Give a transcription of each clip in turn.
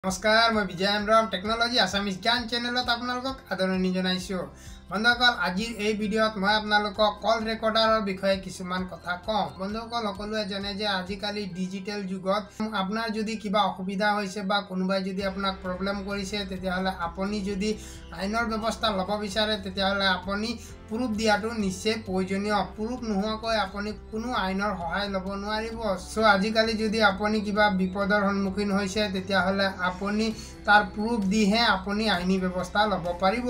নমস্কাৰ, মই বিজয় Hembrom, technology Assamese জ্ঞান চেনেলত আপোনালোকক আদৰণি জনাইছোঁ। বন্ধুসকল, আজিৰ এই ভিডিঅ'ত মই আপোনালোকক কল ৰেকৰ্ডাৰৰ বিষয়ে কিছুমান কথা কওঁ। বন্ধুসকল, সকলোৱে জানে যে আজিকালি ডিজিটেল যুগত আপোনাৰ যদি কিবা অসুবিধা হৈছে বা কোনোবাই যদি আপোনাক প্ৰব্লেম কৰিছে, তেতিয়াহ'লে আপুনি যদি আইনৰ ব্যৱস্থা ল'ব বিচাৰে, তেতিয়াহ'লে আপুনি প্ৰুফ দিয়াটো নিশ্চয় প্ৰয়োজনীয়। প্ৰুফ নোহোৱাকৈ আপুনি কোনো আইনৰ সহায় ল'ব নোৱাৰিব। চ' আজিকালি যদি আপুনি কিবা বিপদৰ সন্মুখীন হৈছে, তেতিয়াহ'লে আপুনি তাৰ প্ৰুফ দিহে আপুনি আইনী ব্যৱস্থা ল'ব পাৰিব।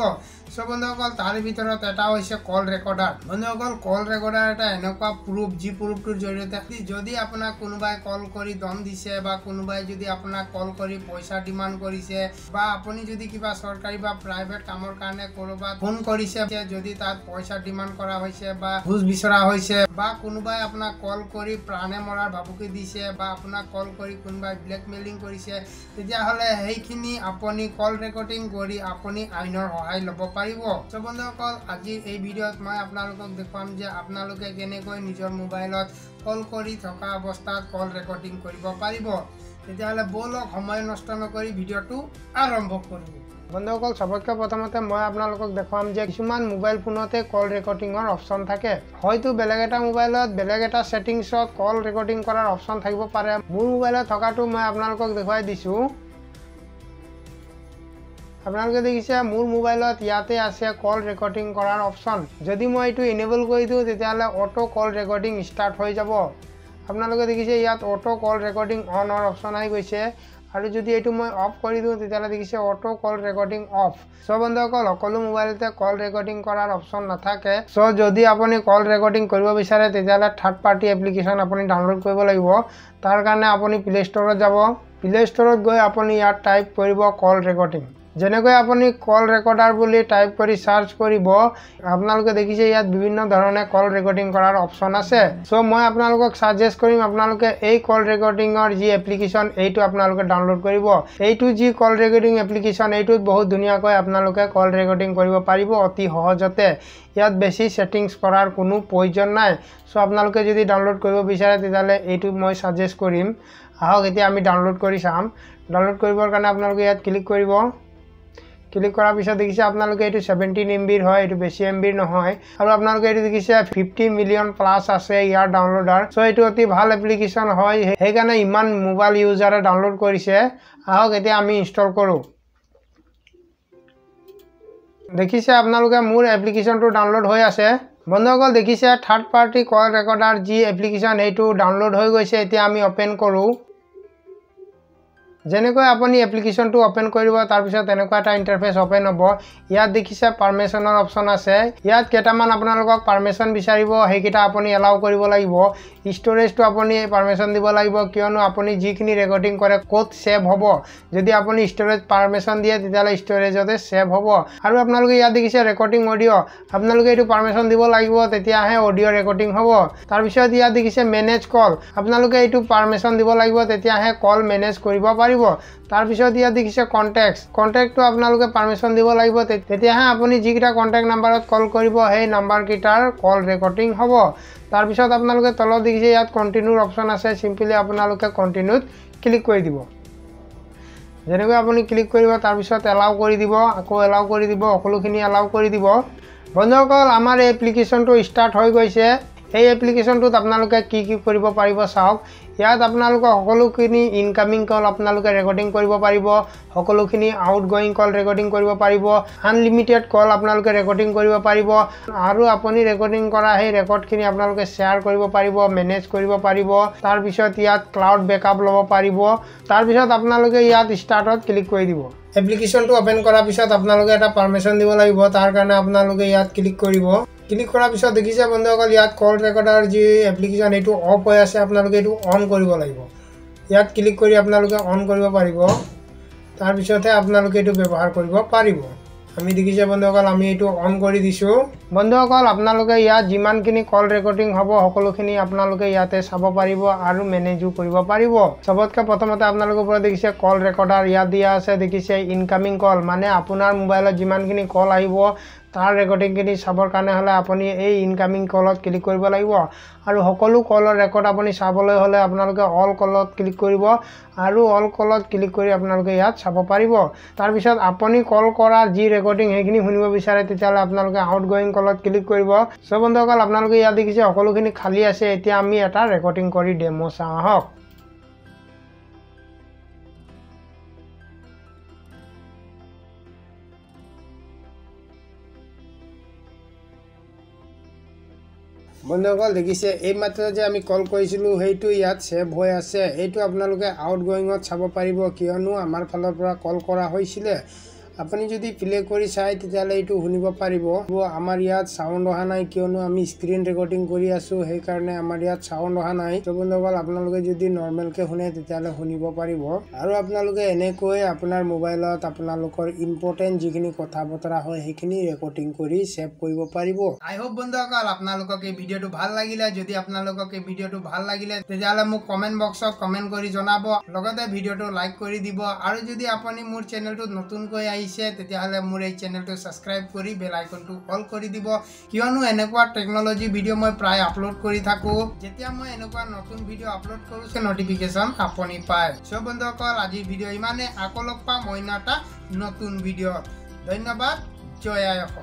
চ' বন্ধুসকল, তাৰ ভিতৰত এটা হৈছে কল ৰেকৰ্ডাৰ। বন্ধুসকল, কল ৰেকৰ্ডাৰ এটা এনেকুৱা প্ৰুফ, যি প্ৰুফটোৰ জৰিয়তে যদি আপোনাক কোনোবাই কল কৰি দম দিছে বা কোনোবাই যদি আপোনাক কল কৰি পইচা ডিমাণ্ড কৰিছে বা আপুনি যদি কিবা চৰকাৰী বা প্ৰাইভেট কামৰ কাৰণে ক'ৰবাত ফোন কৰিছে, যদি তাত পইচা ডিমাণ্ড কৰা হৈছে বা ঘোচ বিচৰা হৈছে বা কোনোবাই আপোনাক কল কৰি প্ৰাণে মৰাৰ ভাবুকি দিছে বা আপোনাক কল কৰি কোনোবাই ব্লেকমেইলিং কৰিছে, তেতিয়াহ'লে সেইখিনি আপুনি কল ৰেকৰ্ডিং কৰি আপুনি আইনৰ সহায় ল'ব পাৰিব। চ' বন্ধুসকল, আজিৰ এই ভিডিঅ'ত মই আপোনালোকক দেখুৱাম যে আপোনালোকে কেনেকৈ নিজৰ মোবাইলত কল কৰি থকা অৱস্থাত কল ৰেকৰ্ডিং কৰিব পাৰিব। তেতিয়াহ'লে ব'লক, সময় নষ্ট নকৰি ভিডিঅ'টো আৰম্ভ কৰোঁ। বন্ধুসকল, চবতকৈ প্ৰথমতে মই আপোনালোকক দেখুৱাম যে কিছুমান মোবাইল ফোনতে কল ৰেকৰ্ডিঙৰ অপশ্যন থাকে। হয়তো বেলেগ এটা মোবাইলত বেলেগ এটা ছেটিংছত কল ৰেকৰ্ডিং কৰাৰ অপশ্যন থাকিব পাৰে। মোৰ মোবাইলত থকাটো মই আপোনালোকক দেখুৱাই দিছোঁ। আপোনালোকে দেখিছে, মোৰ মোবাইলত ইয়াতে আছে কল ৰেকৰ্ডিং কৰাৰ অপশ্যন। যদি মই এইটো এনেবল কৰি দিওঁ, তেতিয়াহ'লে অ'টো কল ৰেকৰ্ডিং ষ্টাৰ্ট হৈ যাব। আপোনালোকে দেখিছে, ইয়াত অ'টো কল ৰেকৰ্ডিং অনৰ অপশ্যন আহি গৈছে। আৰু যদি এইটো মই অফ কৰি দিওঁ, তেতিয়াহ'লে দেখিছে অ'টো কল ৰেকৰ্ডিং অফ। চ' বন্ধুসকল, সকলো মোবাইলতে কল ৰেকৰ্ডিং কৰাৰ অপশ্যন নাথাকে। চ' যদি আপুনি কল ৰেকৰ্ডিং কৰিব বিচাৰে, তেতিয়াহ'লে থাৰ্ড পাৰ্টি এপ্লিকেশ্যন আপুনি ডাউনলোড কৰিব লাগিব। তাৰ কাৰণে আপুনি প্লে ষ্ট'ৰত যাব। প্লে ষ্ট'ৰত গৈ আপুনি ইয়াত টাইপ কৰিব কল ৰেকৰ্ডিং। যেনেকৈ আপুনি কল ৰেকৰ্ডাৰ বুলি টাইপ কৰি চাৰ্চ কৰিব, আপোনালোকে দেখিছে ইয়াত বিভিন্ন ধৰণে কল ৰেকৰ্ডিং কৰাৰ অপশ্যন আছে। চ' মই আপোনালোকক ছাজেষ্ট কৰিম, আপোনালোকে এই কল ৰেকৰ্ডিঙৰ যি এপ্লিকেশ্যন, এইটো আপোনালোকে ডাউনলোড কৰিব। এইটো যি কল ৰেকৰ্ডিং এপ্লিকেশ্যন, এইটোত বহুত ধুনীয়াকৈ আপোনালোকে কল ৰেকৰ্ডিং কৰিব পাৰিব অতি সহজতে। ইয়াত বেছি ছেটিংছ কৰাৰ কোনো প্ৰয়োজন নাই। চ' আপোনালোকে যদি ডাউনলোড কৰিব বিচাৰে, তেতিয়াহ'লে এইটো মই ছাজেষ্ট কৰিম। আহক, এতিয়া আমি ডাউনলোড কৰি চাম। ডাউনলোড কৰিবৰ কাৰণে আপোনালোকে ইয়াত ক্লিক কৰিব। ক্লিক কৰাৰ পিছত দেখিছে আপোনালোকে, এইটো 17 এম বিৰ হয়, এইটো বেছি এম বিৰ নহয়। আৰু আপোনালোকে এইটো দেখিছে, 50 মিলিয়ন প্লাছ আছে ইয়াৰ ডাউনলোডাৰ। চ' এইটো অতি ভাল এপ্লিকেশ্যন হয়, সেইকাৰণে ইমান মোবাইল ইউজাৰে ডাউনলোড কৰিছে। আহক, এতিয়া আমি ইনষ্টল কৰোঁ। দেখিছে আপোনালোকে, মোৰ এপ্লিকেশ্যনটো ডাউনলোড হৈ আছে। বন্ধুসকল, দেখিছে, থাৰ্ড পাৰ্টি কল ৰেকৰ্ডাৰ যি এপ্লিকেশ্যন, সেইটো ডাউনলোড হৈ গৈছে। এতিয়া আমি অ'পেন কৰোঁ। যেনেকৈ আপুনি এপ্লিকেশ্যনটো অ'পেন কৰিব, তাৰপিছত এনেকুৱা এটা ইণ্টাৰফেচ অ'পেন হ'ব। ইয়াত দেখিছে পাৰ্মিশ্যনৰ অপশ্যন আছে। ইয়াত কেইটামান আপোনালোকক পাৰ্মিশ্যন বিচাৰিব, সেইকেইটা আপুনি এলাউ কৰিব লাগিব। ষ্ট'ৰেজটো আপুনি পাৰ্মিশ্যন দিব লাগিব, কিয়নো আপুনি যিখিনি ৰেকৰ্ডিং কৰে ক'ত ছেভ হ'ব। যদি আপুনি ষ্ট'ৰেজ পাৰ্মিশ্যন দিয়ে, তেতিয়াহ'লে ষ্ট'ৰেজতে ছেভ হ'ব। আৰু আপোনালোকে ইয়াত দেখিছে ৰেকৰ্ডিং অডিঅ', আপোনালোকে এইটো পাৰ্মিশ্যন দিব লাগিব, তেতিয়াহে অডিঅ' ৰেকৰ্ডিং হ'ব। তাৰপিছত ইয়াত দেখিছে মেনেজ কল, আপোনালোকে এইটো পাৰ্মিশ্যন দিব লাগিব, তেতিয়াহে কল মেনেজ কৰিব পাৰিব। তাৰপিছত ইয়াত দেখিছে কণ্টেক্ট, কণ্টেক্টটো আপোনালোকে পাৰ্মিশ্যন দিব লাগিব, তেতিয়াহে আপুনি যিকেইটা কণ্টেক্ট নাম্বাৰত কল কৰিব, সেই নাম্বাৰকেইটাৰ কল ৰেকৰ্ডিং হ'ব। তাৰপিছত আপোনালোকে তলত দেখিছে ইয়াত কণ্টিনিউৰ অপশ্যন আছে। চিম্পলি আপোনালোকে কণ্টিনিউত ক্লিক কৰি দিব। যেনেকৈ আপুনি ক্লিক কৰিব, তাৰপিছত এলাউ কৰি দিব, আকৌ এলাউ কৰি দিব, সকলোখিনি এলাউ কৰি দিব। বন্ধুসকল, আমাৰ এই এপ্লিকেশ্যনটো ষ্টাৰ্ট হৈ গৈছে। এই এপ্লিকেশ্যনটোত আপোনালোকে কি কি কৰিব পাৰিব চাওক। ইয়াত আপোনালোকৰ সকলোখিনি ইনকামিং কল আপোনালোকে ৰেকৰ্ডিং কৰিব পাৰিব, সকলোখিনি আউট গয়িং কল ৰেকৰ্ডিং কৰিব পাৰিব, আনলিমিটেড কল আপোনালোকে ৰেকৰ্ডিং কৰিব পাৰিব আৰু আপুনি ৰেকৰ্ডিং কৰা সেই ৰেকৰ্ডখিনি আপোনালোকে শ্বেয়াৰ কৰিব পাৰিব, মেনেজ কৰিব পাৰিব। তাৰপিছত ইয়াত ক্লাউড বেকআপ ল'ব পাৰিব। তাৰপিছত আপোনালোকে ইয়াত ষ্টাৰ্টত ক্লিক কৰি দিব। এপ্লিকেশ্যনটো অ'পেন কৰাৰ পিছত আপোনালোকে এটা পাৰ্মিশ্যন দিব লাগিব, তাৰ কাৰণে আপোনালোকে ইয়াত ক্লিক কৰিব। ক্লিক কৰাৰ পিছত দেখিছে বন্ধুসকল, ইয়াত কল ৰেকৰ্ডাৰ যি এপ্লিকেশ্যন, এইটো অফ হৈ আছে। আপোনালোকে এইটো অন কৰিব লাগিব। ইয়াত ক্লিক কৰি আপোনালোকে অন কৰিব পাৰিব, তাৰপিছতহে আপোনালোকে এইটো ব্যৱহাৰ কৰিব পাৰিব। আমি দেখিছে বন্ধুসকল, আমি এইটো অন কৰি দিছোঁ। বন্ধুসকল, আপোনালোকে ইয়াত যিমানখিনি কল ৰেকৰ্ডিং হ'ব, সকলোখিনি আপোনালোকে ইয়াতে চাব পাৰিব আৰু মেনেজো কৰিব পাৰিব। চবতকৈ প্ৰথমতে আপোনালোকৰ পৰা দেখিছে কল ৰেকৰ্ডাৰ ইয়াত দিয়া আছে। দেখিছে ইনকামিং কল, মানে আপোনাৰ মোবাইলত যিমানখিনি কল আহিব, তাৰ ৰেকৰ্ডিংখিনি চাবৰ কাৰণে হ'লে আপুনি এই ইনকামিং কলত ক্লিক কৰিব লাগিব। আৰু সকলো কলৰ ৰেকৰ্ড আপুনি চাবলৈ হ'লে আপোনালোকে অল কলত ক্লিক কৰিব আৰু অল কলত ক্লিক কৰি আপোনালোকে ইয়াত চাব পাৰিব। তাৰপিছত আপুনি কল কৰা যি ৰেকৰ্ডিং সেইখিনি শুনিব বিচাৰে তেতিয়াহ'লে আপোনালোকে আউট গয়িং কলত ক্লিক কৰিব। চ' বন্ধুসকল, আপোনালোকে ইয়াত দেখিছে সকলোখিনি খালী আছে। এতিয়া আমি এটা ৰেকৰ্ডিং কৰি ডেমো চাওঁ আহক। বন্ধুসকল দেখিছে এইমাত্ৰ যে আমি কল কৰিছিলোঁ সেইটো ইয়াত ছেভ হৈ আছে। এইটো আপোনালোকে আউট গয়িঙত চাব পাৰিব, কিয়নো আমাৰ ফালৰ পৰা কল কৰা হৈছিলে। আপুনি যদি প্লে কৰি চায় তেতিয়াহ'লে এইটো শুনিব পাৰিব। আমাৰ ইয়াত চাউণ্ড অহা নাই, কিয়নো আমি স্ক্ৰীণ ৰেকৰ্ডিং কৰি আছোঁ, সেইকাৰণে আমাৰ ইয়াত চাউণ্ড অহা নাই। ত' বন্ধুসকল, আপোনালোকে যদি নৰ্মেলকৈ শুনে তেতিয়াহ'লে শুনিব পাৰিব। আৰু আপোনালোকে এনেকৈ আপোনাৰ মোবাইলত আপোনালোকৰ ইম্পৰ্টেণ্ট যিখিনি কথা বতৰা হয় সেইখিনি ৰেকৰ্ডিং কৰি ছেভ কৰিব পাৰিব। আই হোপ বন্ধুসকল আপোনালোকক এই ভিডিঅ'টো ভাল লাগিলে। যদি আপোনালোকক এই ভিডিঅ'টো ভাল লাগিলে তেতিয়াহ'লে মোক কমেণ্ট বক্সত কমেণ্ট কৰি জনাব, লগতে ভিডিঅ'টো লাইক কৰি দিব। আৰু যদি আপুনি মোৰ চেনেলটোত নতুনকৈ আহিছে তেতিয়াহ'লে মোৰ এই চেনেলটো ছাবস্ক্ৰাইব কৰি বেল আইকনটো অল কৰি দিব, কিয়নো এনেকুৱা টেকন'লজি ভিডিঅ' মই প্ৰায় আপলোড কৰি থাকোঁ। যেতিয়া মই এনেকুৱা নতুন ভিডিঅ' আপলোড কৰোঁ সেই নটিফিকেশ্যন আপুনি পায়। চ' বন্ধুসকল, আজিৰ ভিডিঅ' ইমানে। আকৌ লগ পাম অন্য এটা নতুন ভিডিঅ'ত। ধন্যবাদ। জয় আই অসম।